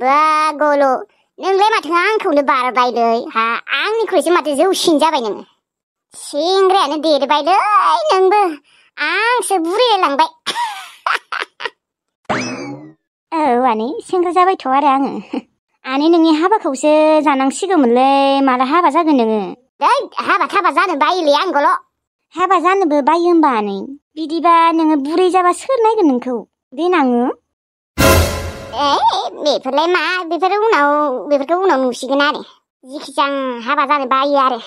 बा गल' नोंलाय माथो आंखौनो बारबायलै हा आंनिख्रुइसो माथो जौसिन जाबाय नोङो सेंग्रायानो देरबायलै नोंबो आंसो बुरैलांबाय औ आनै सेंग्रा जाबायथ' आरो आङो आनै नोंनि हाबाखौसो जानांसिगौमोनलै माला हाबा जागोन नोङो दै हाबा थाबा जानो बायोलै आं गल' हाबा जानोबो बायो होमबा आनै बिदिबा नोङो बुरै जाबा सोर नायगोन नोंखौ देनाङो बेफोरलाय मा बेफोरखौ उनाव नुसिगोन आरो जिखिजां हाबा जानो बायो आरो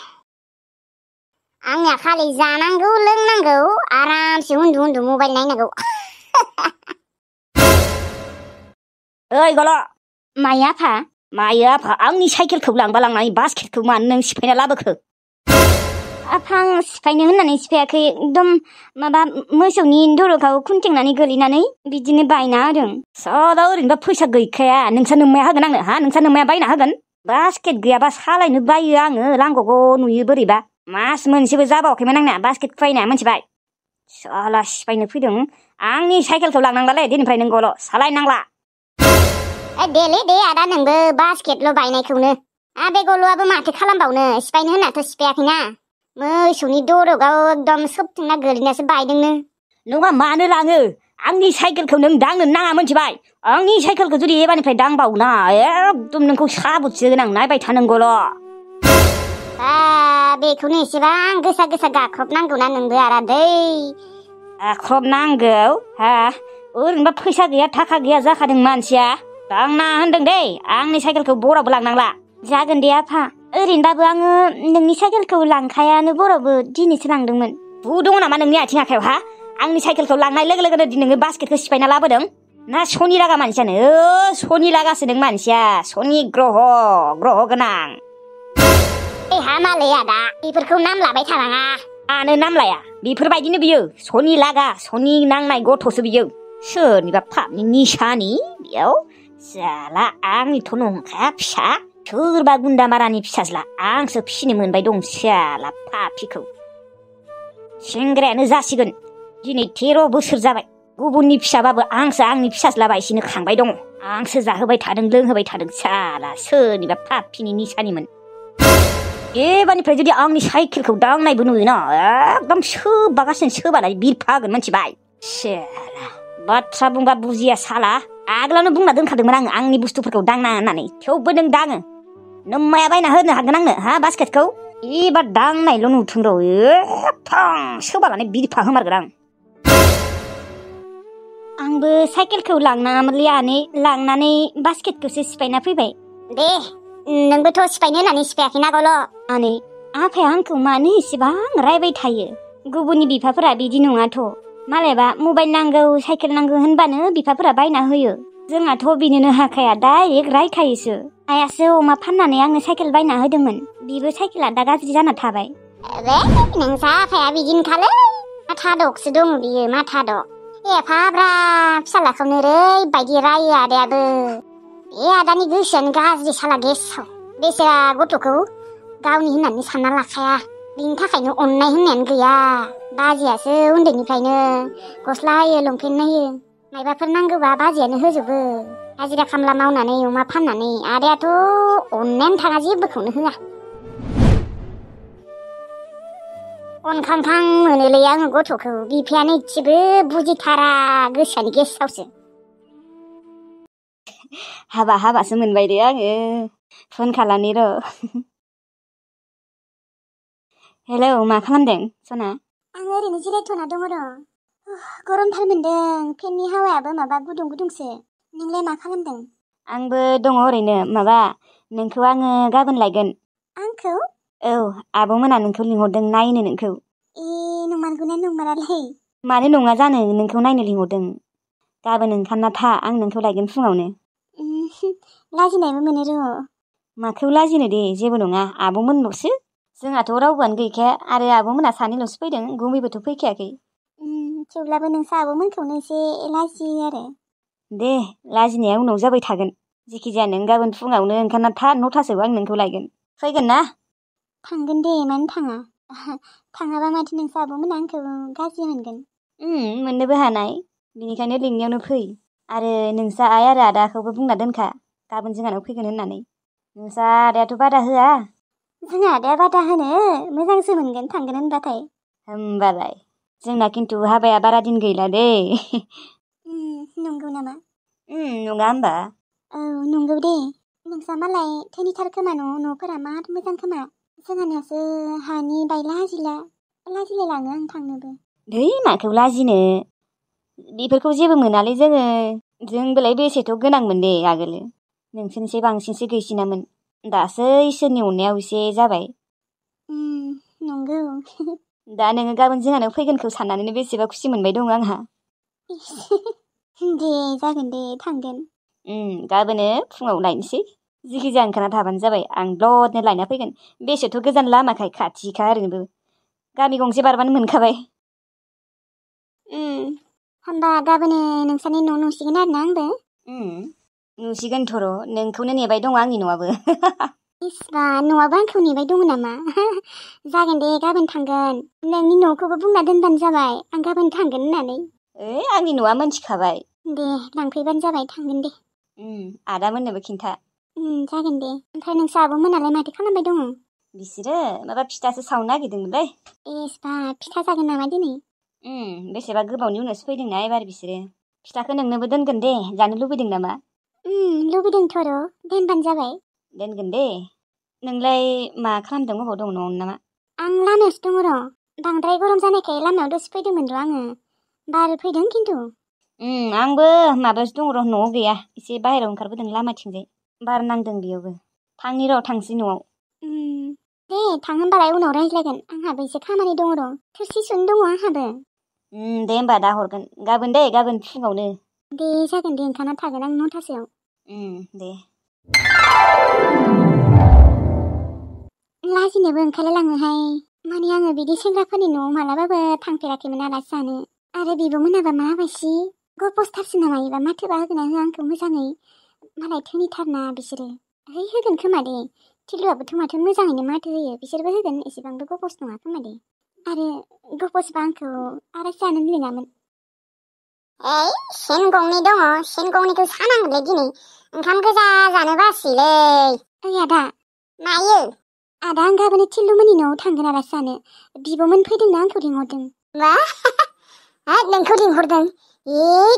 आंनिया खालि जानांगौ लोंनांगौ आरामसे उन्दु उन्दु मबाइल नायनांगौ ओइ गल' माया आफा मायो आफा आंनि साइकेलखौ लांबा लांनानै बास्केटखौ मानो नों सिफायना लाबोखो आफा आं सिफायनो होननानै सिफायाखै एकदम माबा मोसौनि दरगाव खुन्थेंनानै गोलैनानै बिदिनो बायना होदों साला ओरैनोबा फैसा गैखाया नोंसा नोम्माया होगोन आंनो हा नोंसा नोम्माया बायना होगोन बास्केट गैयाबा सालायनो बायो आङो लांग'गौ नुयो बोरैबा मास मोनसेबो जाबावाखैमोन आंना बास्केट फैनाया मिथिबाय साला सिफायनो फैदों आंनि साइकेलखौ लांनांलालै दिननिफ्राय नों गल' सालायनांला देलै दे आदा नोंबो बास्केटल' बायनायखौनो बे गल'आबो माथो खालामबावनो सिफायनो होननाथ' सिफायाखैना मोसौनि दरगाव एकदम सोबथिंना गोलैनासो बायदोंनो नङा मानो लाङो आंनि साइकेलखौ नों दांनो नाङा मिथिबाय आंनि साइकेलखौ जुदि एबारनिफ्राय दांबावना एकदम नोंखौ साबुतसो गोनां नायबाय था नों गल' बेखौनो एसेबां गोसा गोसा गाख्रबनांगौना नोंबो आदा दै गाख्रबनांगौ हा ओरैनोबा फैसा गैया थाखा गैया जाखादों मानसिया दांना होनदों दै आंनि साइकेलखौ बरावबो लांनांला जागोन दे आफा ओरैनोबाबो आङो नोंनि साइकेलखौ लांखायानो बरावबो दिनैसो लांदोंमोन बु दङ नामा नोंनि आथिं आखायाव हा आंनि साइकेलखौ लांनाय लोगो लोगोनो नोङो बास्केटखौ सिफायना लाबोदों ना सनि लागा मानसियानो सनि लागासो नों मानसिया सनि ग्रह गोनां हामालै आदा बेफोरखौ नाम लाबाय थानाङा मानो नाम लाया बेफोरबायदिनो बियो सनि लागा सनि नांनाय गथ'सो बियो सोरनिबा पापनि निसानि बेयाव जाला आंनिथ' नंखाया फिसा सोरबा गुन्दामारानि फिसाज्ला आंसो फिसिनो मोनबाय दं सियाला पापिखौ सेंग्रायानो जासिगोन दिनै 13 बोसोर जाबाय गुबुननि फिसाबाबो आंसो आंनि फिसाज्ला बायसिनो खांबाय दङ आंसो जाहोबाय थादों लोंहोबाय थादों साला सोरनिबा पापिनि निसानिमोन एबारनिफ्राय जुदि आंनि साइकेलखौ दांनायबो नुयोना एकदम सोबागासिनो सोबानाय बिरफागोन मिथिबाय साला बाथ्रा बुंबा बुजिया साला आगोलावनो बुंना दोनखादोंमोन आङो आंनि बुस्थुफोरखौ दांना होननानै थेवबो नों दाङो नोम्माया बायना होनो हागोन आंनो हा बास्केटखौ एबार दांनायल' नुथों र' एफां सोबानानै बिरफा होमारगोन आंबो साइकेलखौ लांनाङामोनलै आनै लांनानै बास्केटखौसो सिफायना फैबाय दे नोंबोथ' सिफायनो होननानै सिफायाखैना गल' आनै आफाया आंखौ मानो इसेबां रायबाय थायो गुबुननि बिफाफोरा बिदि नङाथ' मालायबा मबाइल नांगौ साइकेल नांगौ होनबानो बिफाफोरा बायना होयो जोंहाथ' बिनोनो हाखाया डाइरेक्ट रायखायोसो आइयासो अमा फाननानै आंनो साइकेल बायना होदोंमोन बिबो साइकेला दा गाज्रि जाना थाबाय नोंसा आफाया बिदिनोखालै माथा दगसो दङ बियो माथा दग एफाब्रा फिसालाखौनो ओरैबायदि रायो आदायाबो बे आदानि गोसोआनो गाज्रि साला गेसाव बेसेरा गथ'खौ गावनि होननानै सानना लाखाया बिनि थाखायनो अननाय होननायानो गैया बाजैयासो उन्दैनिफ्रायनो गस्ला होयो लंपेन्ट होयो मायबाफोर नांगौबा बाजैयानो होजोबो हाजिरा खामला मावनानै अमा फाननानै आदायाथ' अननायानो थाङा जेबोखौनो होआ अनखांखां मोनोलै आङो गथ'खौ बिफायानो इसेबो बुजिथारा गोसोआनो गेसावसो हाबासो मोनबाय दे आङो फन खालामनि र' हेलौ मा खालामदों सना आं ओरैनो जिरायथ'ना दङ र' गरमथार मोनदों फेननि हावायाबो माबा गुदुं गुदुंसो नोंलाय मा खालामदों आंबो दङ ओरैनो माबा नोंखौ आङो गाबोन लायगोन आंखौ औ आब'मोना नोंखौ लिंहरदों नायनो नोंखौ नंमारगौना नंमारालै मानो नङा जानो नोंखौ नायनो लिंहरदों गाबोन ओंखारना था आं नोंखौ लायगोन फुङावनो लाजिनायबो मोनो र' माखौ लाजिनो दे जेबो नङा आब'मोनल'सो जोंहाथ' रावबोआनो गैखाया आरो आब'मोना सानैल'सो फैदों गुमैबोथ' फैखायाखै थेवब्लाबो नोंसा आब'मोनखौनो एसे लाजियो आरो दे लाजिनाया उनाव जाबाय थागोन जिखिजाया नों गाबोन फुङावनो ओंखारना था 9थासोआव आं नोंखौ लायगोन फैगोन ना थांगोन दे मानो थाङा थाङाबा माथो नोंसा आब'मोना आंखौ गाज्रि मोनगोन मोननोबो हानाय बिनिखायनो लिंनायावनो फै आरो नोंसा आइ आरो आदाखौबो बुंना दोनखा गाबोन जोंहानाव फैगोन होननानै। नोंसा आदायाथ' बादा होआ? जोंहा आदाया बादा होनो मोजांसो मोनगोन थांगोन होनबाथाय। होमबालाय जोंना खिन्थु हाबाया बारा दिन गैला दै। नंगौ नामा? नङा होमबा? औ नंगौ दे। नोंसा मालाय धोनिथार खोमा न'फोरा मार मोजां खोमा। जोंहानियासो हानि बायला जिला लाजिलाय लाङो आं थांनोबो। दै माखौ लाजिनो, बेफोरखौ जेबो मोनालै जोङो। जोंबोलाय बेसेथ' गोनांमोन दे आगोलो। नोंसोरनिसाय बांसिनसो गैसिनामोन। दासो इसोरनि अननायाव एसे जाबाय। नंगौ। दा नोङो गाबोन जोंहानाव फैगोनखौ साननानैनो बेसेबा खुसि मोनबाय दङ आंहा। दे जागोन दे थांगोन। गाबोनो फुङाव लायनोसै। जिखिजाया ओंखारना थाबानो जाबाय, आं ब्लदनो लायना फैगोन। बेसेथ' गोजान लामाखाय खाथिखा ओरैनोबो। गामि गंसे बारबानो मोनखाबाय। होमबा गाबोनो नोंसानि न' नुसिगोन आरोना आंबो? नुसिगोनथ' र', नोंखौनो नेबाय दङ आंनि न'आबो। इसिबा न'आबो आंखौ नेबाय दङ नामा? जागोन दे गाबोन थांगोन। नोंनि न'खौबो बुंना दोनबानो जाबाय आं गाबोन थांगोन होननानै। आंनि न'आ मोनथिखाबाय। दे लांफैबानो जाबाय थांगोन दे। आदामोननोबो खिन्था। जागोन दे। ओमफ्राय नोंसा आब'मोनालाय माथो खालामबाय दङ? बिसोरो माबा फिथासो सावनो नागिरदोंमोनलै। इसिबा फिथा जागोन नामा दिनै? बेसेबा गोबावनि उनावसो फैदोंना एबार बिसोरो। फिथाखौ नोंनोबो दोनगोन दे, जानो लुबैदों नामा? लुबैदोंथ' र', दोनबानो जाबाय। दोनगोन दे। नोंलाय मा खालामदों, अबाव दं, न'आवनो नामा? आं लामायावसो दङ र'। बांद्राय गरम जानायखाय लामायाव दसे फैदोंमोन र' आङो। बार फैदों खिन्थु। आंबो माबायावसो दङ र', न'आव गैया। एसे बाहेरायाव ओंखारबोदों लामाथिंजाय। बार नांदों बेयावबो। थांसै न'आव। दे थां होनबालाय उनाव रायज्लायगोन। आंहाबो एसे खामानि दङ र'। थोरसि सुनो दङ आंहाबो। दे होमबा दा हरगोन। गाबोन फुङावनो। दे जागोन दे, ओंखारना थागोन आं 9थासोआव। दे। लाजिनोबो ओंखारलायलाङोहाय। माने आङो बिदि सेंग्राफोरनि न'आव मालाबाबो थांफेराखैमोन आलासि जानो। आरो बिब'मोनाबा माबायसि गपसथारसो नामा एबा माथोबा होगोन ना होआ आंखौ मोजाङै? मालाय धोनिथारना बिसोरो। होगोन खोमा दे। थिलुआबोथ' माथो मोजाङैनो माथो होयो। बिसोरबो होगोन, एसेबांबो गपस नङा खोमा दे। आरो गपसबा आंखौ आलासि जानो लुबैनामोन। सेन गंनै दङ, सेन गंनैखौ सानांगोनलै दिनै। ओंखाम गोजा जानो बासैलै। आदा मायो? आदा आं गाबोन थिलुमोननि न'आव थांगोन आलासि जानो। बिब'मोन फैदोंना आंखौ लिंहरदों। मा? नोंखौ लिंहरदों?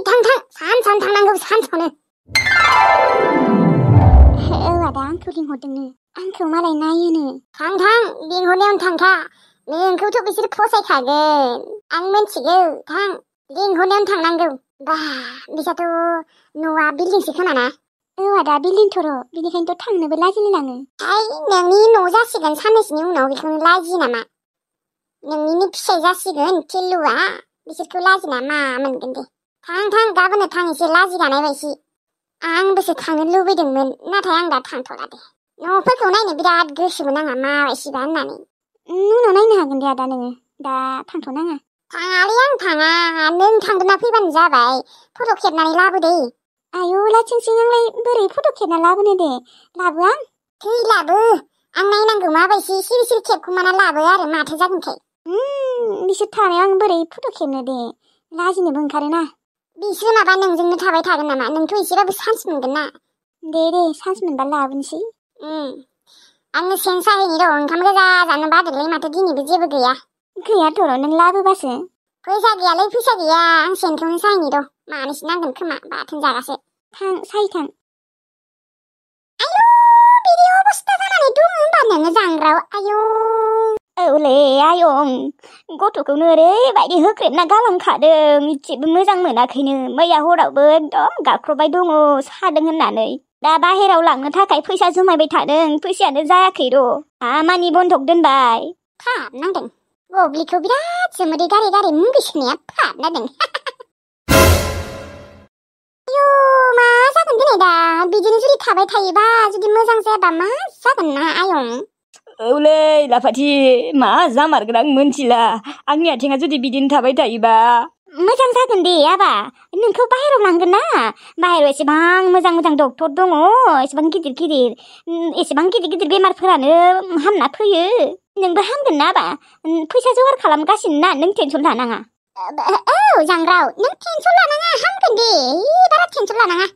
थां सानसेयावनो थांनांगौ, सानसेयावनो। आदा आंखौ लिंहरदोंनो। आंखौ मालाय नायोनो। थां लिंहरनायावनो थांखा। नोंखौथ' बिसोर फसायखागोन, आं मिन्थिगौ। थां, लिंहरनायावनो थांनांगौ। बिसाथ' न'आ बिल्डिंसो खोमाना? आदा बिल्डिंथ' र', बिनिखायनोथ' थांनोबो लाजिलायलाङो। नोंनि न' जासिगोन साननैसोनि उनाव, बेखौनो लाजियो नामा? नोंनिनो फिसाय जासिगोन थिलुआ, बिसोरखौ लाजिना मा मोनगोन दे। थां गाबोननो थां, एसे लाजिगानाय बायसि। आंबोसो थांनो लुबैदोंमोन, नाथाय आं दा थांथ'ला दे। न'फोरखौ नायनो बिराद गोसोमोन आंहा, माबायसिबा होननानै। उनाव नायनो हागोन दे आदा नोङो, दा थांथ'नाङा। थाङालै आं थाङा, नों थांग्रोना फैबानो जाबाय। फट' खेबनानै लाबोदे। आयौ लाथिंसिं, आंलाय बोरै फट' खेबना लाबोनो दे। लाबो आं? लाबो। आं नायनांगौ माबायसि, सिरि खेबखुमाना लाबो आरो माथो जागोनखाय। बिसोर थानायाव आं बोरै फट' खेबनो दे, लाजिनोबो ओंखारोना। बिसोर माबा नोंजोंनो थाबाय थागोन नामा? नोंथ' एसेबाबो चान्स मोनगोन ना। दे चान्स मोनबा लाबोनोसै। आङो सेन साहैनि र', ओंखाम गोजा जानो बादोंलै माथो दिनैबो जेबो गैया। गैयाथ' र', नों लाबोबासो। फैसा गैयालै, फैसा गैया। आं सेनखौनो साहैनि र', मानैसो नांगोन खोमा बाथोन जागासे। थां। आयौ, बिदि अबस्था जानानै दङ होनबा नोङो जांग्राव, आयौ। औलै आयं, गथ'खौनो ओरैबायदि होख्रेबना गालांखादों, इसेबो मोजां मोनाखैनो। मैया हरावबो एकदम गाख्रबबाय दङ सादों होननानै। दा बाहेराव लांनो थाखाय फैसा जमायबाय थादों, फैसायानो जायाखै र'। खामानि बन्दक दोनबाय। फाप नांदों। गब्लिखौ बिराद जोमोदै गारै मुगै सोनाया फाप नांदों। आयौ, मा जागोन दिनै दा? बिदिनो जुदि थाबाय थायोबा, जुदि मोजां जायाबा मा जागोन ना आयं? औलै लाफाथि, मा जामारगोन आं मोनथिला। आंनि आथिङा जुदि बिदिनो थाबाय थायोबा। मोजां जागोन दे आबा, नोंखौ बाहेराव लांगोन ना। बाहेराव एसेबां मोजां डक्टर दङ, एसेबां गिदिर बेमारफोरानो हामना फैयो। नोंबो हामगोन ना आबा। फैसा जगार खालामगासिनो ना, नों टेनसन लानाङा। औ जांग्राव, नों टेनसन लानाङा, हामगोन दे। बारा टेनसन लानाङा।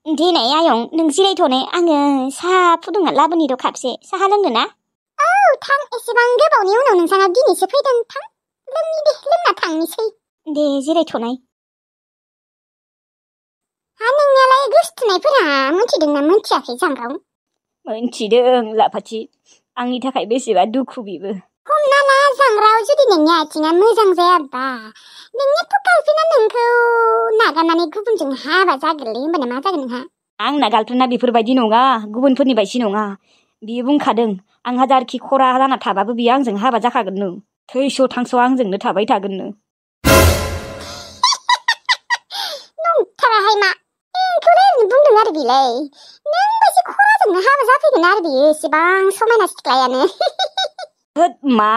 दिनै आयं नों जिरायथ'नो आङो साहा फुदुंना लाबोनि र' खापसे साहा लोंनो ना? औ थां एसेबां गोबावनि उनाव नोंसाङा दिनैसो फैदों थां लोंनि दे लोंना थांनोसै दे जिरायथ'नाय हा नोंनियालाय गोसथोनायफोरा मोनथिदोंना मोनथियाखै जांगाव? मोनथिदों लाफाथि आंनि थाखाय बेसेबा दुखु बेबो हमना ला जांग्राव जुदि नोंनि आथिङा मोजां जायाबा नोंनियाथ' गारफेना नोंखौ नागारनानै गुबुनजों हाबा जागोनलै होमबाना मा जागोन नोंहा? आंना गार्लफ्रेन्डआ बेफोरबायदि नङा गुबुनफोरनि बायदि नङा बियो बुंखादों आं हाजारखि खरा जाना थाबाबो बियो आंजों हाबा जाखागोननो थैस' थांस' आंजोंनो थाबाय थागोननो नंथाराहाय मा नोंखौलाय ओरैनो बुंदों आरो बेलाय नों बायदि खराजोंनो हाबा जाफैगोन आरो बेयो एसेबां समायना सिख्लायानो होद मा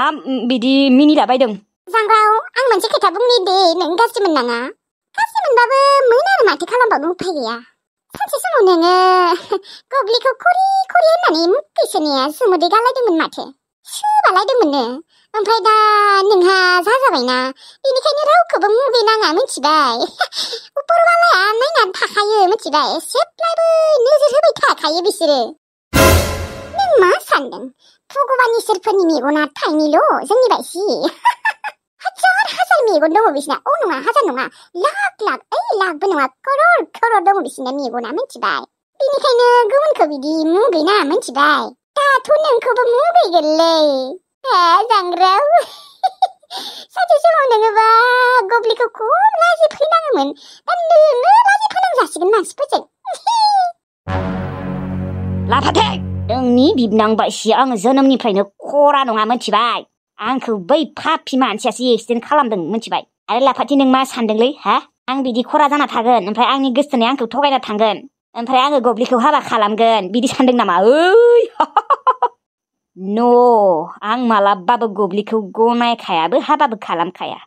बिदि मिनिलाबायदों जांगाव आं मोनसे खोथा बुंनि दे नों गाज्रि मोननाङा गाज्रि मोनबाबो मोन आरो माथो खालामबावनो उफाय गैया सानसे समाव नोङो गब्लिखौ खरि खरि होननानै मुगैसोनाया सोमोदै गालायदोंमोन माथो सोबालायदोंमोननो ओमफ्राय दा नोंहा जाजाबायना बेनिखायनो रावखौबो मुगैनाङा मिथिबाय उपरवालाया नायनानै थाखायो मिथिबाय जेब्लाबो नोजोर होबाय थाखायो बिसोरो नों मा सानदों भगबान इसोरफोरनि मेगना थाइनैल' जोंनि बायदि हाजार हाजार मेगन दङ बिसिना औ नङा हाजार नङा लाख लाख लाखबो नङा करर करर दङ बिसिना मेगना मिथिबाय बेनिखायनो गुबुनखौ बिदि मुगैनाङा मिथिबाय दाथ' नोंखौबो मुगैगोनलै जांग्राव सानसे समाव नोङोबा गब्लिखौ खम लाजि फैनाङोमोन दा नोंनो लाजि फोनांजासिगोन मानसिफोरजों लाफाथै नोंनि बिबनां बायसि आङो जोनोमनिफ्रायनो खरा नङा मिथिबाय आंखौ बै पापि मानसियासो एक्सिडेन्ट खालामदों मिथिबाय आरो लाफाथि नों मा सानदोंलै हा आं बिदि खरा जाना थागोन ओमफ्राय आंनि गोसथोनाया आंखौ थगायना थांगोन ओमफ्राय आङो गब्लिखौ हाबा खालामगोन बिदि सानदों नामा ओइ न' आं मालाबाबो गब्लिखौ गनायखायाबो हाबाबो खालामखाया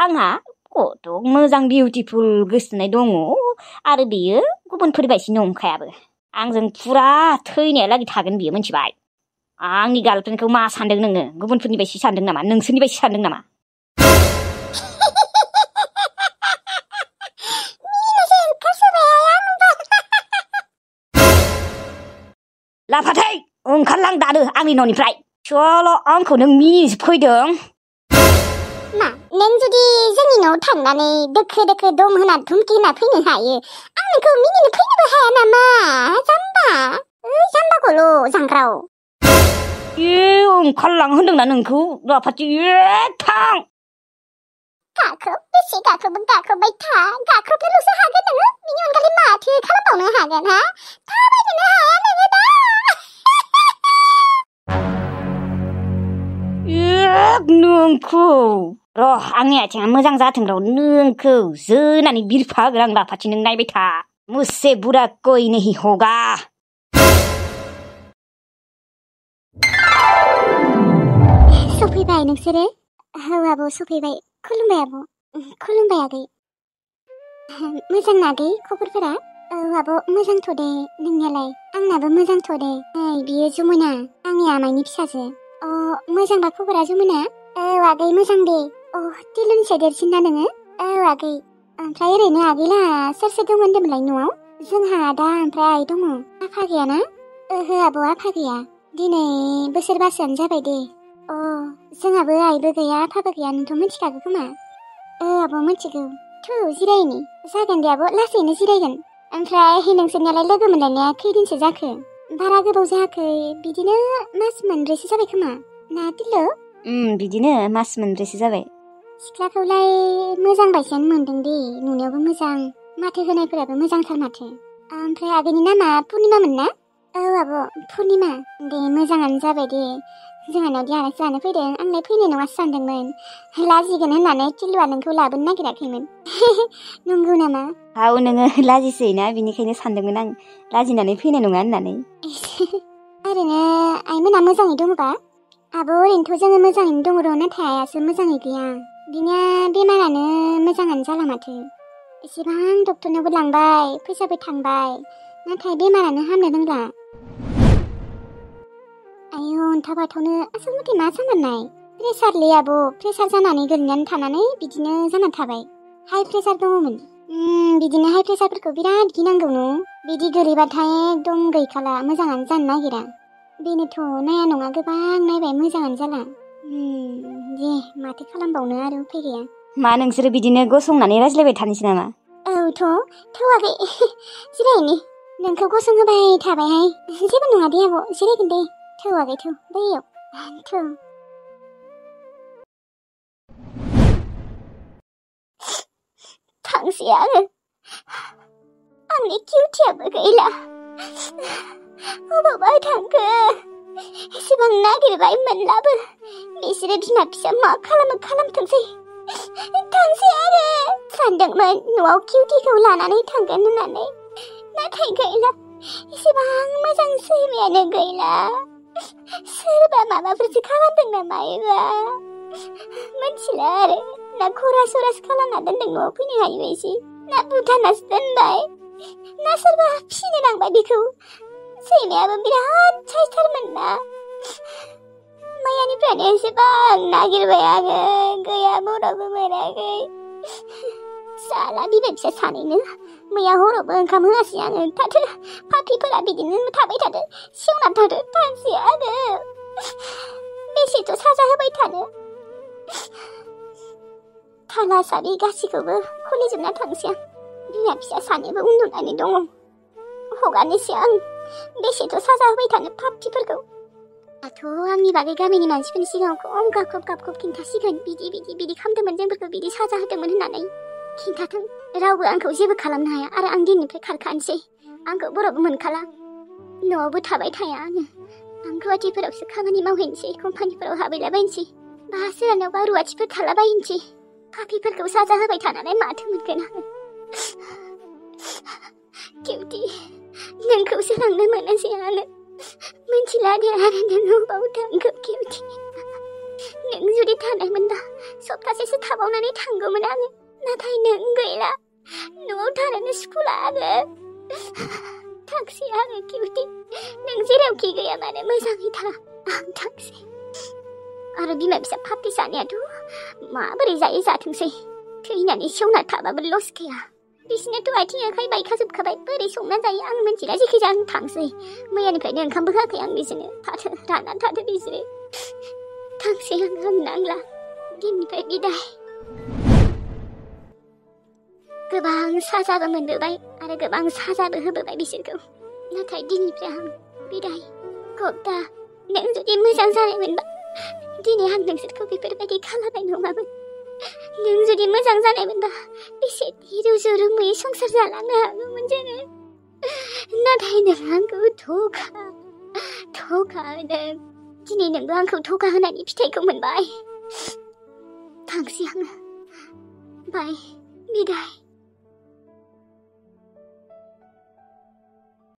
आंहा कत मोजां बिउटिफुल गोसथोनाय दङ आरो बेयो गुबुनफोरबायदि नंखायाबो आंजों फुरा थैनायालागै थागोन बियो मिथिबाय आंनि गार्लफ्रेन्डखौ मा सानदों नोङो गुबुनफोरनि बायदि सानदों नामा नोंसोरनि बायदि सानदों नामा लाफाथै ओंखारलां दानो आंनि न'निफ्राय सल' आंखौ नों मिनिनोसो फैदों मा नों जुदि जोंनि न'आव थांनानै दोखो दोखो दम होना धुमकि होना फैनो हायो आं नोंखौ मिनिनो फैनोबो हाया नामा जाम्बा जाम्बा गल' जांग्राव ओंखारलां होनदोंना नोंखौ लाफाथि थां बेसे गाखोबाय था गाखोनोल'सो हागोन नोङो बिनि अनगायै माथो खालामबावनो हागोन हा थाबायनोनो हाया नोङो दा नोंखौ र' आंनि आथिङा मोजां जाथों र' नोंखौ जोनानै बिरफागोन आं लाफाथि नों नायबाय था मुझसे बुरा कोई नहीं होगा सफैबाय नोंसोरो औ आब' सफैबाय खुलुमबाय आब' खुलुमबाय आगै मोजां ना आगै खबरफोरा औ आब' मोजांथ' दे नोंनियालाय आंनाबो मोजांथ' दे नै बियो जमुना आंनि आमाइनि फिसाजो मोजांबा खबरा जमुना औ आगै मोजां दे तिलुनिसाय देरसिन ना नोङो औ आगै ओमफ्राय ओरैनो आगैला सोर सोर दङ होन्दोंमोनलाय न'आव जोंहा आदा ओमफ्राय आइ दङ आफा गैयाना ओहो आब' आफा गैया दिनै बोसोरबासोआनो जाबाय दे जोंहाबो आइबो गैया आफाबो गैया नोंथ' मिथिखागौ खोमा आब' मिथिगौ जिरायनि जागोन दे आब' लासैनो जिरायगोन ओमफ्राय नोंसोरनियालाय लोगो मोनलायनाया खैदिनसो जाखो बारा गोबाव जायाखै बिदिनो मास मोनब्रैसो जाबाय खोमा ना तिलु बिदिनो मास मोनब्रैसो जाबाय सिख्लाखौलाय मोजां बायसानो मोनदों दे नुनायावबो मोजां माथो होनायफोराबो मोजांथार माथो ओमफ्राय आगैनि नामा पुर्निमामोन ना औ आब' पुर्निमा दे मोजाङानो जाबाय दे जोंहानाव दि आलासि जानो फैदों आंलाय फैनाय नङासो सानदोंमोन लाजिगोन होननानै तिलुआ नोंखौ लाबोनो नागिराखैमोन नंगौ नामा औ नोङो लाजिसैना बिनिखायनो सानदोंमोन आं लाजिनानै फैनाय नङा होननानै ओरैनो आइमोना मोजाङै दङबा आब' ओरैनोथ' जोङो मोजाङैनो दङ र' नाथाय आइयासो मोजाङै गैया बिनिया बेमारानो मोजाङानो जाला माथो एसेबां डक्टरनावबो लांबाय फैसाबो थांबाय नाथाय बेमारानो हामनो रोंला आयौ अन्थाबाथावनो आसल मथे मा जानांनाय प्रेसारलै आब' प्रेसार जानानै गोलैनानै थानानै बिदिनो जाना थाबाय हाइ प्रेसार दङमोन बिदिनो हाइ प्रेसारफोरखौ बिराद गिनांगौ न' बिदि गोलैबाथाय एकदम गैखाला मोजाङानो जानो नागिरा बेनोथ' नाया नङा गोबां नायबाय मोजाङानो जाला दे माथो खालामबावनो आरो उफाय गैया मा नोंसोरो बिदिनो गसंनानै रायज्लायबाय थानोसै नामा औथ' थौवाखै जिरायनि नोंखौ गसंहोबाय थाबायहाय जेबो नङा दे आब' जिरायगोन दे थौवाखै थौ बैयाव थौ थांसै आङो आंनि किउटियाबो गैला अबावबा थांखो एसेबां नागिरबाय मोनलाबो बिसोरो बिमा फिसा मा खालामो खालामथोंसै थांसै आरो सानदोंमोन न'आव किउटिखौ लानानै थांगोन होननानै नाथाय गैला एसेबां मोजां सैमायानो गैला सोरबा माबाफोरसो खालामदों नामा एबा मिथिला आरो ना खरा सरासो खालामना दोनदों न'आव फैनो हायो एसे ना बुथारनासो दोनबाय ना सोरबा फिसिनो लांबाय बेखौ सैमायाबो बिराद साइसथारमोन ना मैयानिफ्रायनो एसेबां नागिरबाय आङो गैया हरावबो मोनाखै साला बिमा फिसा सानैनो मैया हरावबो ओंखाम होआसै आङो थाथो फाख्रिफोरा बिदिनो थाबाय थादो सेवना थादो थांसै आङो बेसेथ' साजा होबाय थानो थाला सारि गासैखौबो खुलिजोबना थांसै आं बिमा फिसा सानैबो उन्दुनानै दङ हगारनोसै आं बेसेथ' साजा होबाय थानो फाफ्लिफोरखौ दाथ' आंनि बागै गामिनि मानसिफोरनि सिगाङाव खम गाबखब खिन्थासिगोन बिदि खालामदोंमोन जोंफोरखौ बिदि साजा होदोंमोन होननानै खिन्थाथों रावबो आंखौ जेबो खालामनो हाया आरो आं दिननिफ्राय खारखानोसै आंखौ बर'बो मोनखाला न'आवबो थाबाय थाया आं गुवाहाटिफोरावसो खामानि मावहैनोसै कम्पानिफोराव हाबैलाबायनोसै बा सोरहानावबा रुवाथिफोर थालाबायनोसै फाफ्लिफोरखौ साजा होबाय थानानै माथो मोनगोन आङो किउटि नोंखौसो लांनो मोनासै आङो मिथिला दे आरो नों अबाव थांखो किउटि नों जुदि थानायमोनबा सप्तासेसो थाबावनानै थांगौमोन आङो नाथाय नों गैला न'आव थानोनो सुखुला आङो थांसै आङो किउटि नों जेरावखि गैया मानो मोजाङै था आं थांसै आरो बिमा फिसा फाफ्लि सानैयाथ' माबोरै जायो जाथोंसै थैनानै सेवना थाबाबो लस गैया बिसोरनोथ' आथिं आखाइ बायखाजोबखाबाय बोरै संना जायो आं मिथिला जेखिजाया आं थांसै मैयानिफ्रायनो ओंखामबो होआखै आं बिसोरनो थाथो राननानै थाथो बिसोरो थांसै आं नांला दिननिफ्राय बिदाय गोबां साजाबो मोनबोबाय आरो गोबां साजाबो होबोबाय बिसोरखौ नाथाय दिननिफ्राय आं बिदाय गप्ता नों जुदि मोजां जानायमोनबा दिनै आं नोंसोरखौ बेफोरबायदि खालामनाय नङामोन नों जुदि मोजां जानायमोनबा बेसे रुजु रुमुयै संसार जालांनो हागौमोन जोङो नाथाय नों आंखौ धोखा होदों दिनै नोंबो आंखौ धोखा होनायनि फिथाइखौ मोनबाय थांसै आङो बाय बिदाय